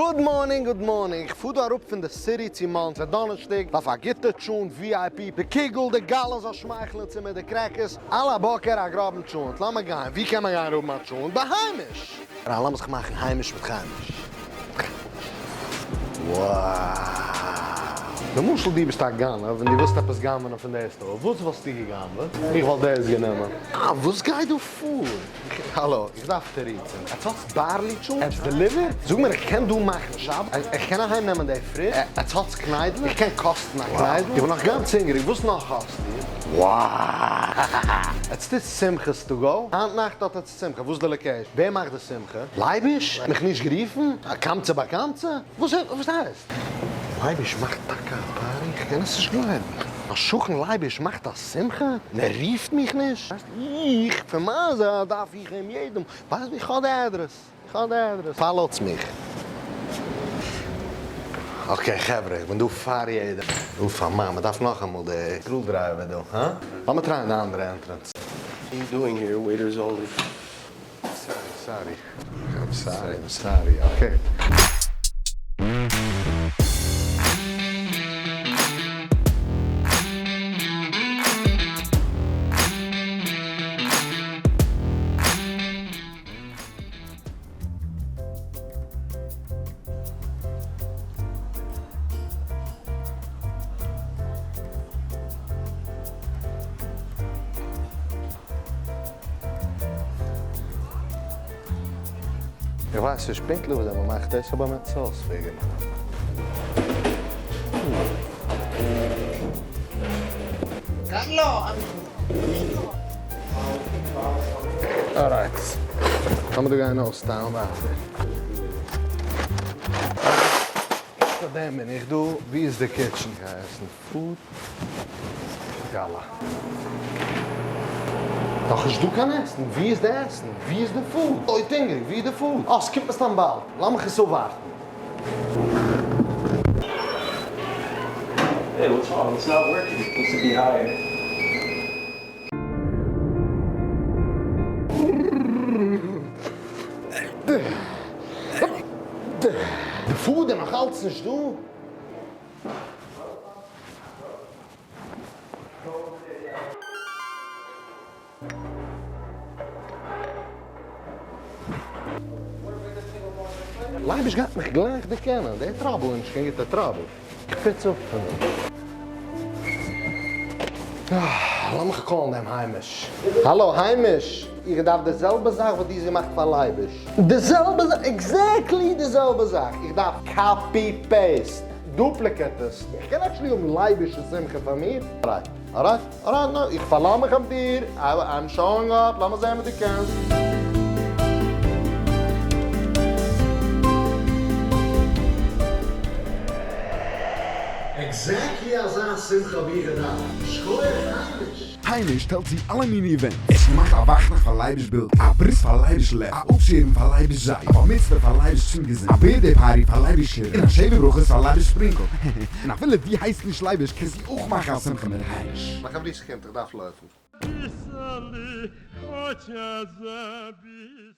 Good morning good morning, איך פאר דא אראפ פון די city צו מאנסי דאנערשטאג, דארף א גוטע טשולנט VIP, די קוגל, די גאלע זאל שמייכלען צו מיר, די crackers, על הבוקר א גראבן טשולנט, לאמיר גיין, ווי קען מען גיין האבן א טשולנט? ביי היימיש! ריין לאמיר זיך מאכן היימיש מיט חיימיש. Wow! למשל דו ביסט א גנב און דו ווילסט עפעס גנב'נען פון די store, וואס וואלסטו געגנב'עט? איך וואלט דעיס גענומען. אה, וואס גייט דא פאר? האלא, איך דארף תירוצים. עטס האטס barley טשולנט? עטס deliver ט? זאג מיר איך קען דא מאכן שבת? איך קען אהיים נעמען די פריש? עטס האטס קניידלעך? איך קען קאסטן א קניידל? איך בין נאך גאנץ הונגעריג, וואס נאך האסטו? Wow! עטס טוט שמחות to go? היינט נאכט האט עטס שמחה, וואס איז די location? ווער מאכט די שמחה? לייביש? מיך נישט גערופן? א קמצא בר קמצא? וואס וואס הייסט? לייביש מאכט טאקע א party? איך קען עס נישט גלייבן. מיין שכן לייביש מאכט א שמחה און ער רופט מיך נישט? הייסט איך פון מיין זייט דארף איך אים יעדע מאל? ווייסט ווי איך האב די אדרעס? איך האב די אדרעס. follow טס מיך. Okay חברה איך בין דא פאר יעדעם. אוף א מאן מ'דארף נאכאמאל די screwdriver דא, הא? לאמיר try ען די אנדערע entrance. What are you doing here? Waiters only. Sorry sorry. I'm sorry I'm sorry okay. איך ווייס נישט פונקטליך וויאזוי מען מאכט דאס אבער מען זאל עס figure ן. Alright. לאמיר דא גיין אויסטיילן ווייטער. פאר דעם בין איך דא. ווי איז די kitchen? גיי עסן food. יאללה. נאך נישט דא קיין עסן. ווי איז די עסן? ווי איז די food? אוי הונגעריג, ווי איז די food? אה, ס'קומט מסתם באלד. לאמיך עס אפווארטן. Hey, what's wrong? It's not working. Looks to be higher. די food איז נאך אלץ נישט דא? לייביש גייט מיך גלייך דערקענען, דער trouble איז נישט קיין גוטער trouble. איך פוץ אפ פון דא. לאמיך call ן דעם היימיש. האלא היימיש, איך דארף די זעלבע זאך וואס דו האסט געמאכט פאר לייביש. די זעלבע זאך, exactly די זעלבע זאך. איך דארף copy paste, duplicate עס. איך קען actually האבן לייביש'ס שמחה פאר מיר. Alright alright alright נו, איך פארלאז מיך אויף דיר, I'm showing up, לאמיר זען וואס דו קענסט. Exactly אזא שמחה האב איך געדארפט. שכוח היימיש! היימיש שטעלט צו אלע מיני events. עס מאכט א וואכנאכט פאר לייביש בילד, א ברית פאר לייביש לעב, א אפשערן פאר לייביש זייף, א בר מצוה פאר לייביש צינגעזען, א birthday party פאר לייביש שירעם, און א שבע ברכות פאר לייביש ספרינקל. און אפילו דו הייסט נישט לייביש קענסטו אויך מאכן א שמחה מיט היימיש. מיין חברותא קומט, איך דארף לויפן. Писали, хотя забили.